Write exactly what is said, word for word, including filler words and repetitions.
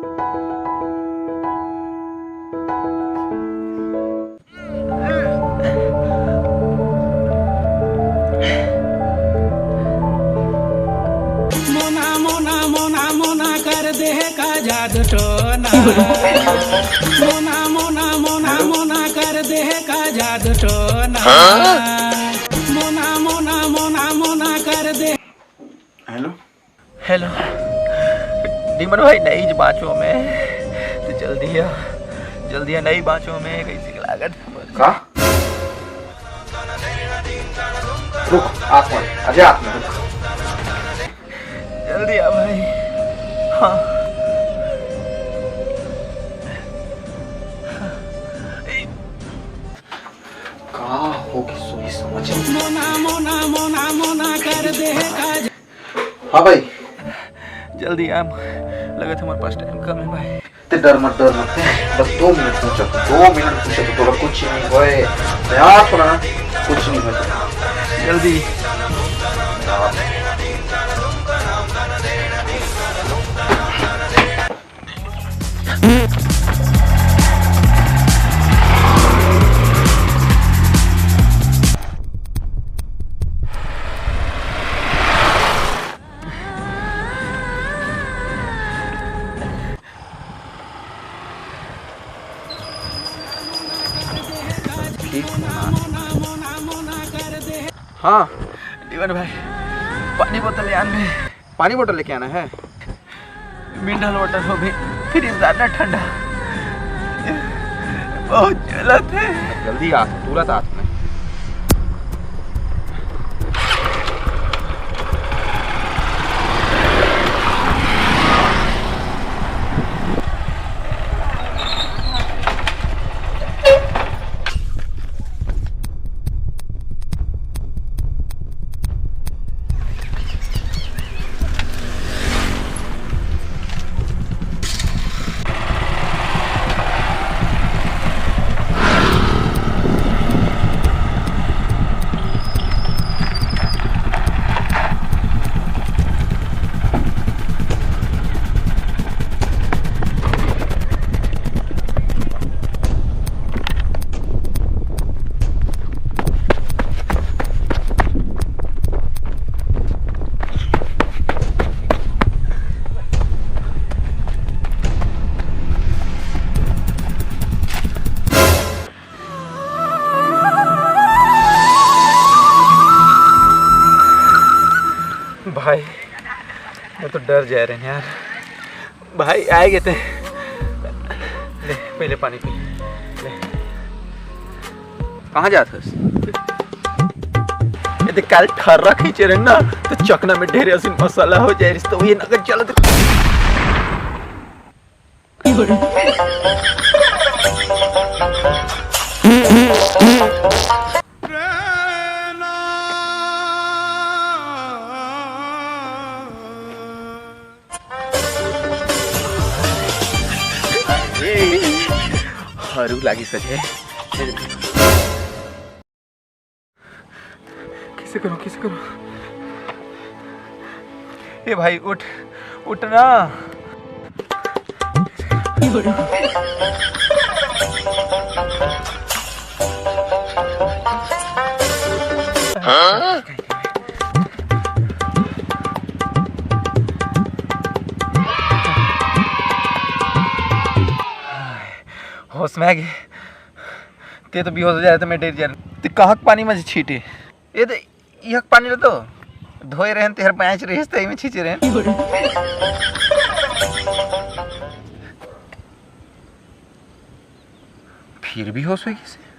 मोना मोना मोना मोना कर दे का जादू टोना। मोना मोना मोना मोना कर दे का जादू टोना। मोना मोना मोना मोना कर दे। हेलो। हेलो। डीमन भाई, नहीं बाँचों मैं। तो जल्दी आ, जल्दी आ, नहीं बाँचों मैं, कइसे के लागत हे। का? रुक, आत में, अजय आत में, रुक। जल्दी आ भाई। हाँ। का होगे सोई समझ। मोना, मोना, मोना, मोना कर दे का। हाँ भाई। जल्दी आ, लगत हे हमर पास टाइम कम हे भाई। ते डर मत, डर मत, बस दो मिनट पूछा, दो मिनट पूछा तो तोला कुछ नहीं होय। मैं आ थोड़ा ना, कुछ नहीं होय। जल्दी। हाँ, जीवन भाई, पानी बोतल ले आन बे। पानी बोतल लेके आना है? मिनरल वाटर हो भी, फ्रिज ज्यादा ठंडा। बहुत जलत हे। जल्दी आ, तुरंत आ। भाई, मैं तो डर जा रहे हैं यार। भाई, आए गए थे। ले, पहले पानी पी। ले। कहाँ जात हस? ये देख, काल ठर्रा खींचे रहे ना, तो चकना में ढेर असीन मसाला हो जाए, तो ये नगर चलत। हरू लागी सजे। कइसे करूँ, कइसे करूँ? ए भाई, उठ, उठ ना। होश में आ गए। ते तो बेहोश हो जा रहे, तो मैं डर जा रहे। ते कहाँ के पानी में छीटे? ये तो यह पानी ल तो धोए रहेन, तेहर पैंच रहिस, तही में छींचे रहेन। फिर भी होश होई कइसे?